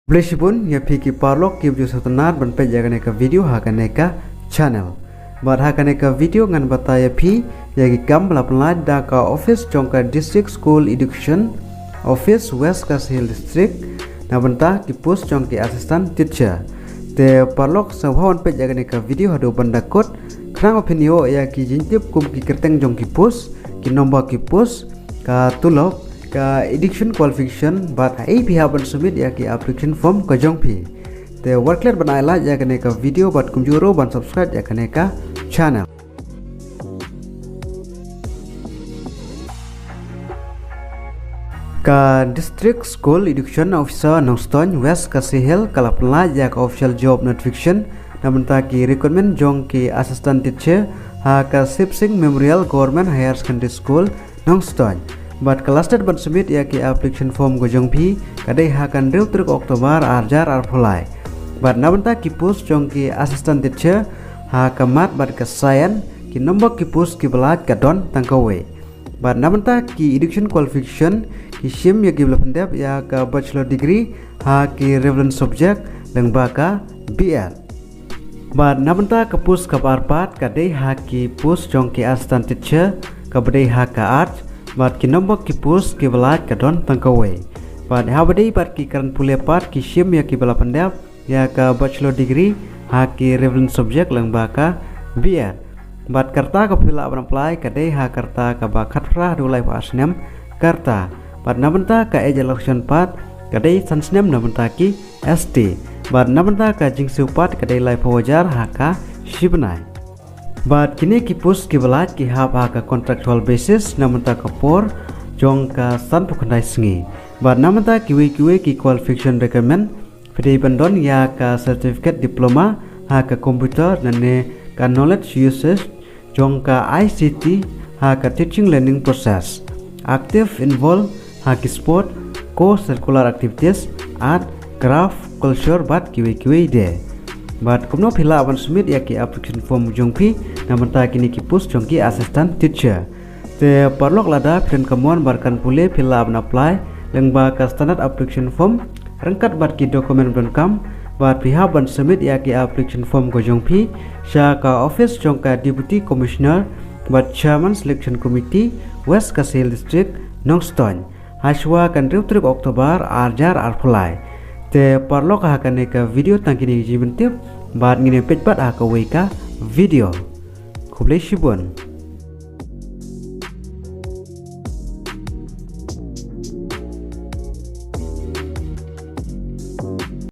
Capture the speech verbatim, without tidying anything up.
Khublei shibun ïa phi ki paralok kiba ju sngewtynnat ban peit ïa kane ka video ha kane ka channel. Bad ha kane ka video ngan batai ïa phi ïa ki kam ba la pynlait da ka office jong ka District School Education Office, West Khasi Hills District, na bynta ki post jong ki assistant teacher. Te paralok, sngewbha ban peit ïa kane ka video haduh ban da kut, khnang ba phin ïoh ïa ki jingtip kum ki kyrteng jong ki post, ki number ki post, ka tulop, ka education qualification, bad haei phi hap ban submit ïa ki application form ka jong phi. Te wat klet ban ai like ïa kane ka video bad kumjuh ruh ban subscribe ïa kane ka channel. Ka District School Education Officer, Nongstoiñ, West Khasi Hills, ka la pynlait ïa ka official job notification na bynta ki recruitment jong ki assistant teacher ha ka Sip Sing Memorial Government Higher Secondary School, Nongstoiñ. Bad ka last date ban submit ïa ki application form ka jong phi ka dei ha ka hynriew tarik October ar hajar arphew lai. Bad na bynta ki post jong ki assistant teacher ha ka math bad ka science, ki number ki post kiba lait ka don tang kawei. Bad na bynta ki education qualification, ki shim ïa kiba la pyndep ïa ka bachelor degree ha ki relevant subject lyngba ka B.Ed. Bad na bynta ka post kaba ar pat ka dei ha ki post jong ki assistant teacher kaba dei ha ka Arts, bad ki number ki post kiba lait ka don tang kawei. Bad haba dei bad ki kren pule pat, ki shim ïa kiba la pyndep ïa ka bachelor degree ha ki relevant subject lyngba ka B.Ed. Bad ka rta kaba phi lah ban apply ka dei ha ka rta kaba khatphra haduh laiphew ar snem ka rta. Bad na bynta ka age relaxation pat ka dei san snem na bynta ki S T. Bad na bynta ka jingsiew pat ka dei laiphew hajar ha ka shi bnai. Bad kine ki post kiba lait ki hap ha ka contractual basis na bynta ka por jong ka sanphew khyndai sngi. Bad na bynta kiwei kiwei ki qualification requirement, phi dei ban don ïa ka certificate diploma ha ka computer lane ka knowledge usage jong ka I C T ha ka teaching learning process. Active involve ha ki sport, co-curricular activities, art, craft, culture bad kiwei kiwei de. Bad kumno phi lah ban submit ïa ki application form jong phi na bynta kine ki post jong ki assistant teacher. Te paralok, lada phi don ka mon ban kren pule, phi lah ban apply lyngba ka standard application form ryngkat bad ki document ba donkam, bad phi hap ban submit ïa ki application form ka jong phi sha ka office jong ka Deputy Commissioner bad Chairman Selection Committee, West Khasi Hills District, Nongstoiñ, hashuwa ka hynriew tarik October ar hajar arphew lai. Te paralok, ha kane ka video tang kine ki jingpyntip, bad ngin ïa peit pat ha kawei ka video. Khublei shibun.